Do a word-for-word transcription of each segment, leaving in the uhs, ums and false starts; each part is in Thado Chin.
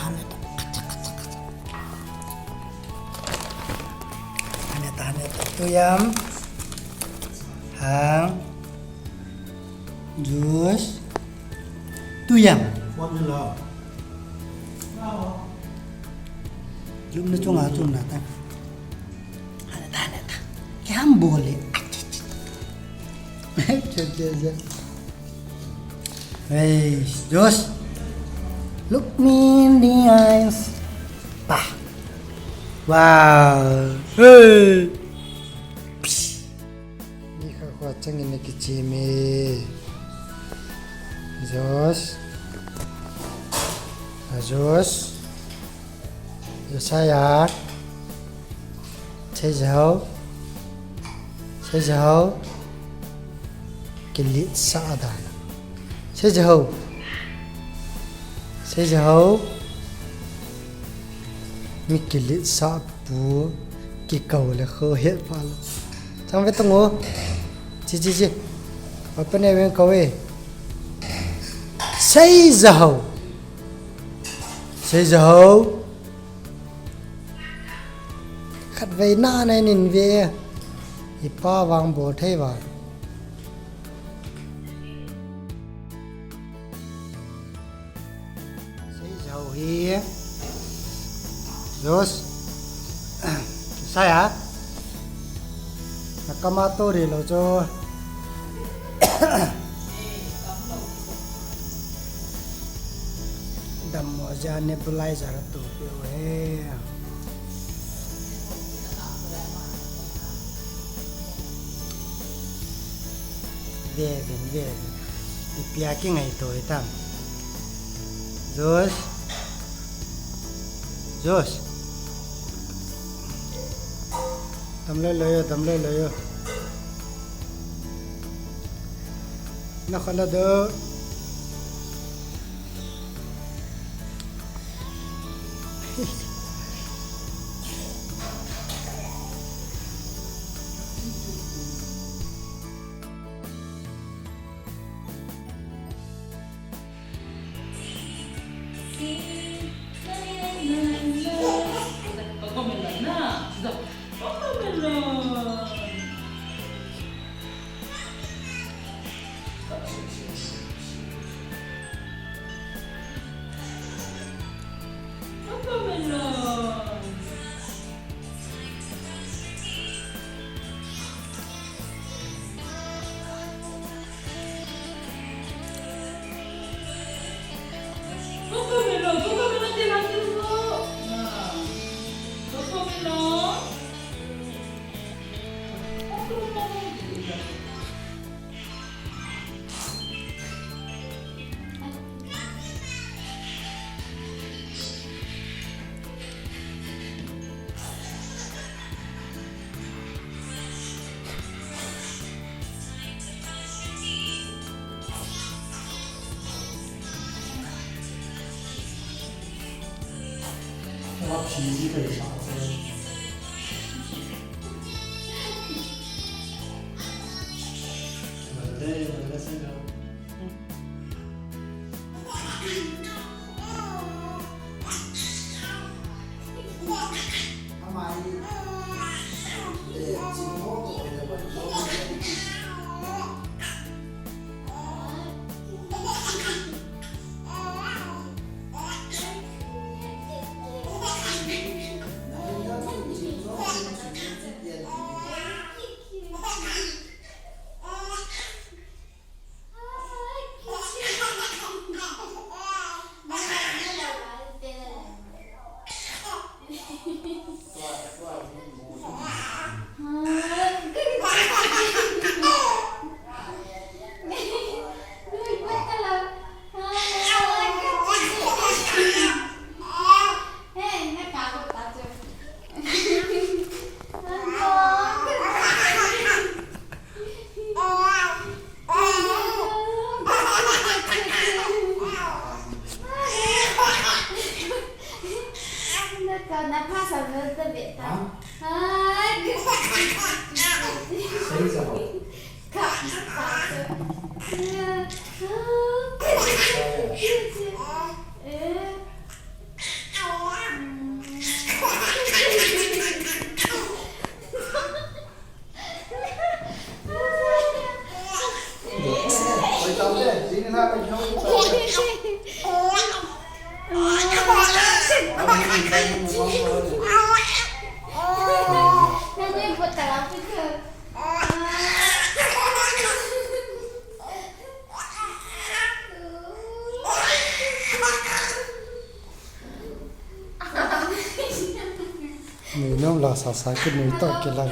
Hane ta, acha, acha, acha. Hane ta, hane ta. Tuyam. Hang. Juice. Tuyam. What you love? Lupna chunga chun na ta. Hane ta, hane ta. Kya hum bole? Acha, acha. Hey, Josh. Look me in the eyes. Pah. Wow. Hey. Psst. Mi kha kho changin na kichim e. Josh. Ah, Josh. Josiah. Seijaho. Seijaho. Kilitsah dan. Seijaho. Seijaho. Mi kilitsah pu kikou le kho het pa lo. Chang ve tong o. Chi, chi, chi. Open e, ven kou e. Seijaho. Seijaho. Khatvei na na nin ve. Ipa vang bol thei vang. Seijaho hi. Josh. Sai a. Na kama to ri lo cho. Dammo ja nebulizer tu pe o he. Ve vin, ve vin. Ipia kingaito hitam. Josh. Josh. Damlou lou yo, damlou lou yo. Na khala do. Nui nom la sa sa ki nui to ki la.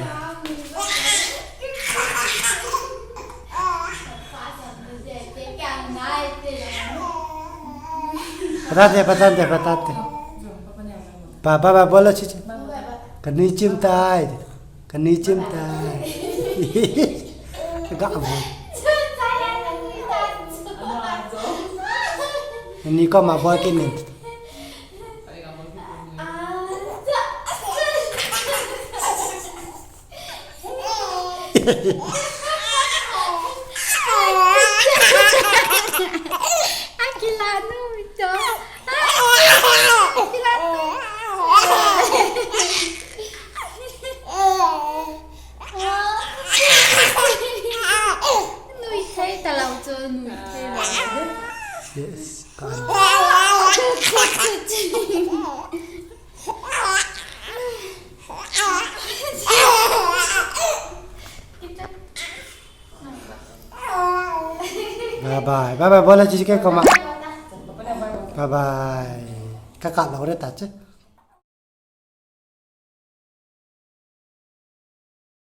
Patate, patate, patate. Ba, ba, ba, bol o chichi. Ka nui chim tai. Ka nui chim tai. Ka ga bu. Ni ko ma bol ki ni. Akila nu to. Akila nu. Nui thei ta lou chu, nui thei lou. Yes, kan. Bye bye. Bye bye. Bol o chichi ke ko ma. Bye bye. Ka ka lou re ta che.